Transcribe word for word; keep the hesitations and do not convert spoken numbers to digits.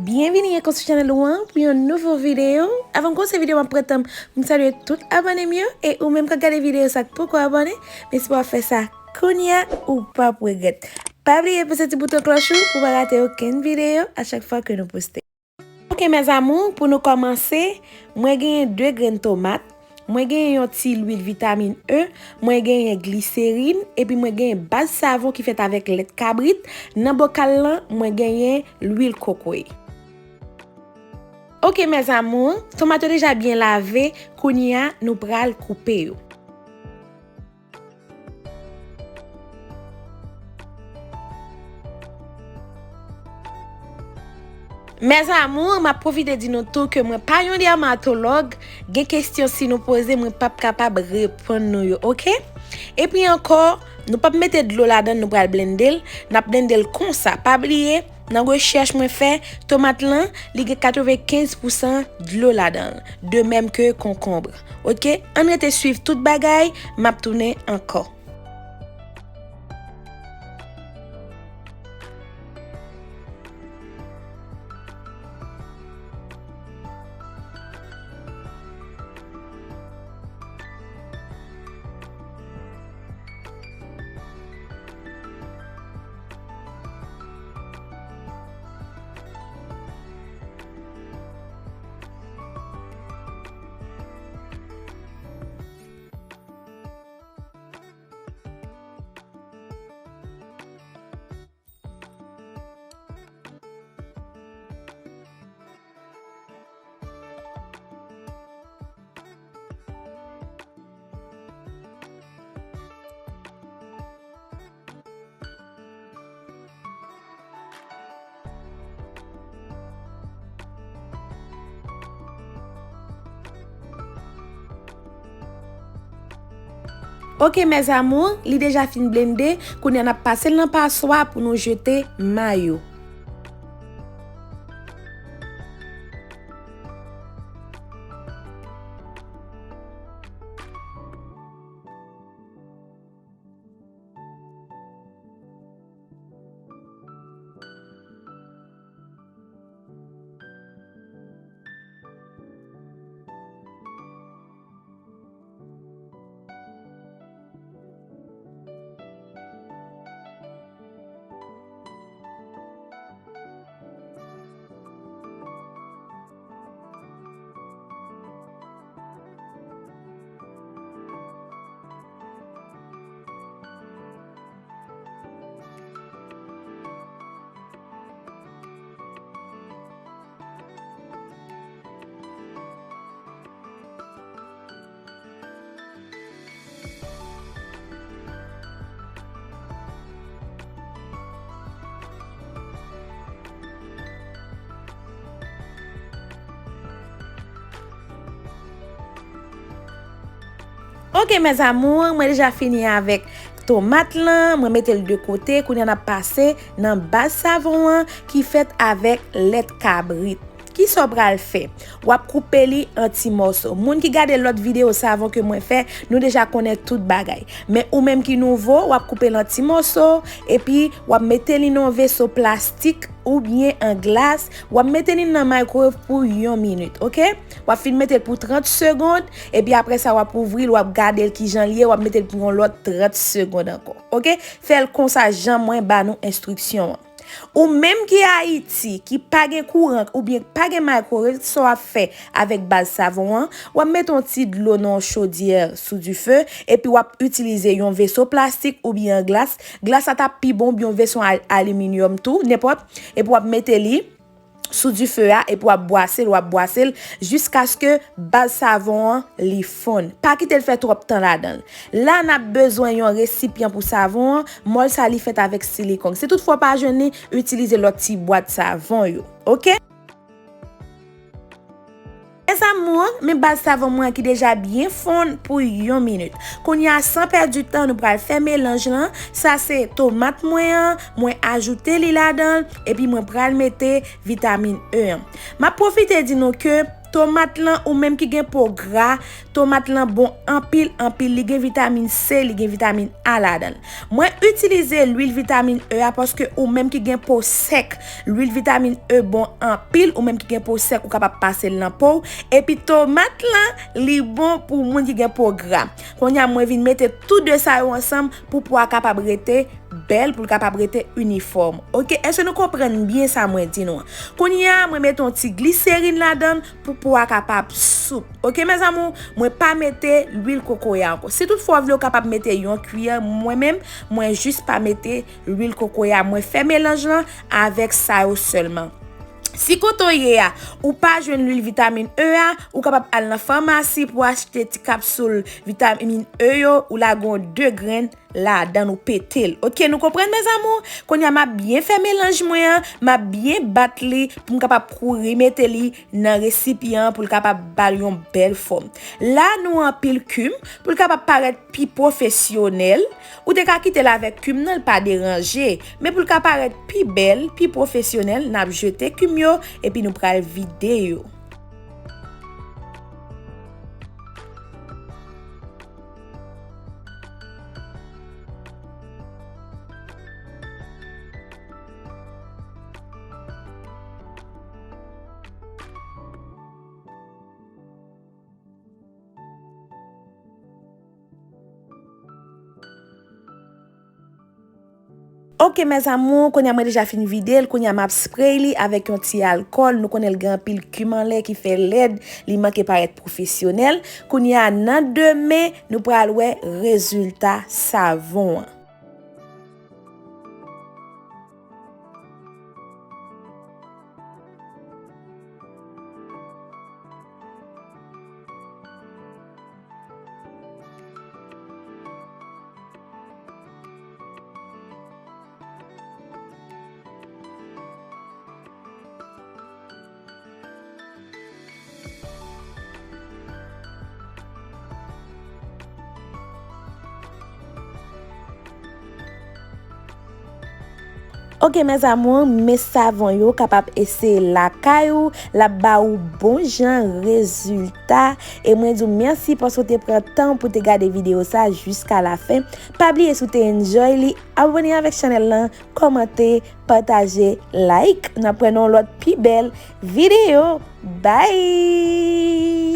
Byenvini ankò sou chanèl ou an pou yon nouvo videyo. Avan m kòmanse videyo, m ap pran tan m pou m salye tout abòne m yo. E ou menm k ap gade videyo sa k poko abòne, mèsi pou w ap fè sa kounye a, ou p ap regrèt. Pa bliye peze ti bouton klòch ou pou w pa rate okenn videyo a chak fwa ke nou poste. Ok, mes amours, pou nou kòmanse, mwen genyen de grenn tomat, mwen genyen yon ti lwil vitamin E, mwen genyen gliserin, epi mwen genyen baz savon ki fèt avèk lèt kabrit. Nan bokal lan, mwen genyen lwil kokoye. Ok, mes amours, tomat yo deja byen lave, kounye a, nou pral koupe yo. Mes amours, m ap pwofite di nou tou ke mwen pa yon dèmatològ, gen kesyon si nou poze, mwen p ap kapab reponn nou yo, ok? Epi ankò, nou p ap mete dlo ladan l, nou pral blende l, n ap blende l konsa. Pa bliye, nan rechèch mwen fè, tomat lan, li gen katrevenkenz pousan dlo ladan l, de menm ke konkonb. Ok, ann rete swiv tout bagay, m ap tounen ankò. Ok, mes amours, li deja fin blende, kounye a n ap pase l nan paswa pou nou jete may yo. Ok, mes amours, mwen deja fini avèk tomat lan, mwen mete l de kote, kounye a n ap pase nan baz savon an ki fèt avèk lèt kabrit. Kisa w pral fè? W ap koupe li an ti mòso. Moun ki gade lòt videyo savon ke mwen fè, nou deja konnen tout bagay. Men ou menm ki nouvo, w ap koupe l an ti mòso, epi w ap mete li nan yon veso plastik oubyen an glas. W ap mete li nan microwave pou yon minit, ok? W ap fin mete l pou trant segonn, epi apre sa, w ap ouvri l, w ap gade l kijan l ye, w ap mete l pou yon lòt trant segonn ankò, ok? Fè l konsa, jan mwen ba nou enstriksyon an. Ou menm ki Ayiti, ki pa gen kouran oubyen pa gen microwave, sa w ap fè avèk baz savon an, w ap mete yon ti dlo nan yon chodyè sou dife, epi w ap itilize yon veso plastik oubyen an glas. Glas la t ap pi bon, oubyen yon veso al-, aliminyòm tou, nenpòt, epi w ap mete li sou dife a, epi w ap bwase l, w ap bwase l, jiskaske baz savon an li fonn. Pa kite l fè twòp tan ladan l. La, n ap bezwen yon resipyan pou savon an. Mòl sa, li fèt avèk silikòn. Si toutfwa w pa jwenn li, itilize lòt ti bwat savon yo. Ok? Mes amours, men baz savon mwen ki deja byen fonn pou yon minit. Kounye a, san pèdi tan, nou pral fè melanj lan. Sa se tomat mwen an, mwen ajoute li ladan l, epi mwen pral mete vitamin E an. M ap pwofite di nou ke Tomat lan, ou menm ki gen po gra, tomat lan bon anpil, anpil. Li gen vitamin C, li gen vitamin A ladan l. Mwen itilize lwil vitamin E a paske ou menm ki gen po sèk, lwil vitamin E bon anpil. Ou menm ki gen po sèk, ou kapab pase l nan po w. Epi tomat lan, li bon pou moun ki gen po gra. Kounye a, mwen vin mete tou de sa yo ansanm pou po a kapab rete bèl, pou l kapab rete inifòm. Oke, èske nou konprann byen sa mwen di nou an? Kounye a, mwen mete yon ti gliserin ladan l pou po a kapab soup. Oke, mes amours, mwen pa mete lwil kokoye ankò. Si toutfwa w vle, w kapab mete yon kiyè. Mwen menm, mwen jis pa mete lwil kokoye a. Mwen fè melanj lan avèk sa yo sèlman. Si kote w ye a, ou pa jwenn lwil vitamin E a, ou kapab al nan famasi pou achte ti kapsil vitamin E yo, ou lage yon de grenn ladan, ou pete l. Oke, nou konprann, mes amours? Kounye a, m ap byen fè melanj mwen an, m ap byen bat li pou m kapab kouri mete li nan resipyan an pou l kapab ba l yon bèl fòm. La, nou anpile kim pou l kapab parèt pi pwofesyonèl. Ou te ka kite l avèk kim nan, l pa deranje. Men pou l ka parèt pi bèl, pi pwofesyonèl, n ap jete kim yo, epi nou pral vide yo. Oke, mes amours, kounye a mwen deja fin vide l, kounye a m ap spray li avèk yon ti alkòl. Nou konnen l gen anpil kim anlè ki fè lèd, li manke parèt pwofesyonèl. Kounye a nan demen, nou pral wè rezilta savon an. Oke, mes amours, men savon yo, kapab eseye lakay ou, l ap ba ou bon jan rezilta. E mwen di w mèsi paske w te pran tan pou te gade videyo sa jiska lafen. Pa bliye, si w te enjoy li, abòne avèk chanèl lan, kòmante, pataje, like. N ap wè nan yon lòt pi bèl videyo. Bye!